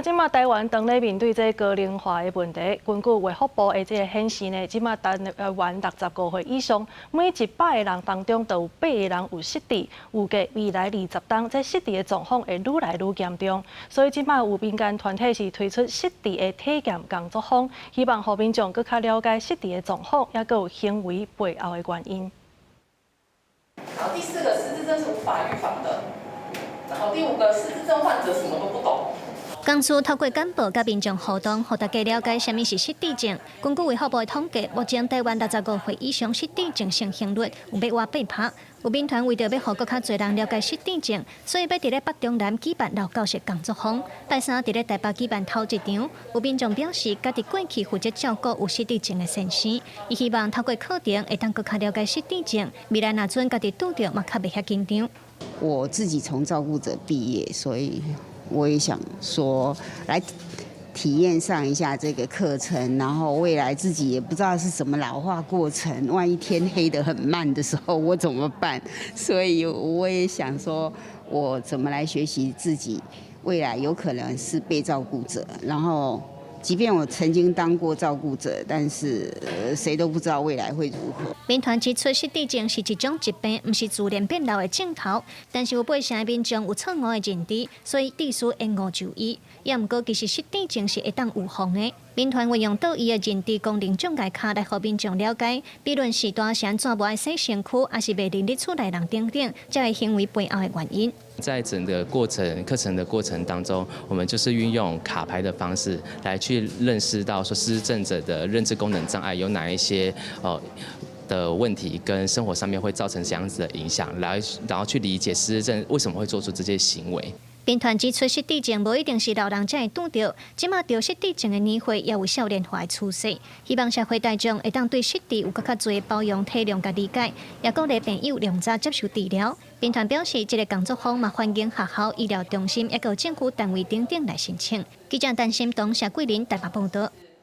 這馬台灣當咧面對這高齡化的問題，根據衛福部的這个顯示呢，這馬台灣65歲以上，每100個人當中就有八個人有失智，預計未來20冬，這失智的狀況會愈來愈嚴重。所以這馬有民間團體是推出失智的體驗工作坊，希望予民眾閣較了解失智的狀況，抑閣有行為背後的原因。然後第四個，失智症是無法預防的。然後第五個，失智症患者什麼都不懂。講師透過簡報佮民眾互動，予大家了解啥物是失智症。根據衛福部的統計，目前台灣65歲以上失智症盛行率有欲倚8趴。有民團為著欲予閣較濟人了解失智症，所以欲佇咧北中南舉辦老教室工作坊。拜三佇咧台北舉辦頭一場，有民眾表示，家己過去負責照顧有失智症的先生，伊希望透過課程會當閣較了解失智症，未來若陣家己拄著嘛較袂遐緊張。我自己從照顧者畢業，所以我也想說來體驗上一下這個課程，然後未來自己也不知道是什麼老化過程，萬一天黑得很慢的時候，我怎麼辦？所以我也想說，我怎麼來學習自己未來有可能是被照顧者，然後即便我曾經當過照顧者，但是誰都不知道未來會如何。民團指出，失智症是一種疾病，毋是自然變老的症頭，但是有八成的民眾有錯誤的認知，所以必須延誤就醫。也毋過，其實失智症是會當預防的。民團運用桌椅的認知功能障礙卡來予民眾了解，比論序大是按怎無愛洗身軀，抑是袂認得厝內人等等，這个行為背後的原因。在整個過程課程的過程當中，我們就是運用卡牌的方式來去認識到說失智症者的認知功能障礙有哪一些的問題，跟生活上面會造成怎樣子的影響，來然後去理解失智症為什麼會做出這些行為。民團指出，失智症無一定是老人才會拄著，這馬著失智症的年歲也有少年化的趨勢。希望社會大眾會當對失智有閣較濟包容、體諒佮理解，也鼓勵病友量早接受治療。民團表示，這个工作坊嘛歡迎學校、醫療中心，抑閣政府單位等等來申請。記者陳心東、謝桂林台北報道。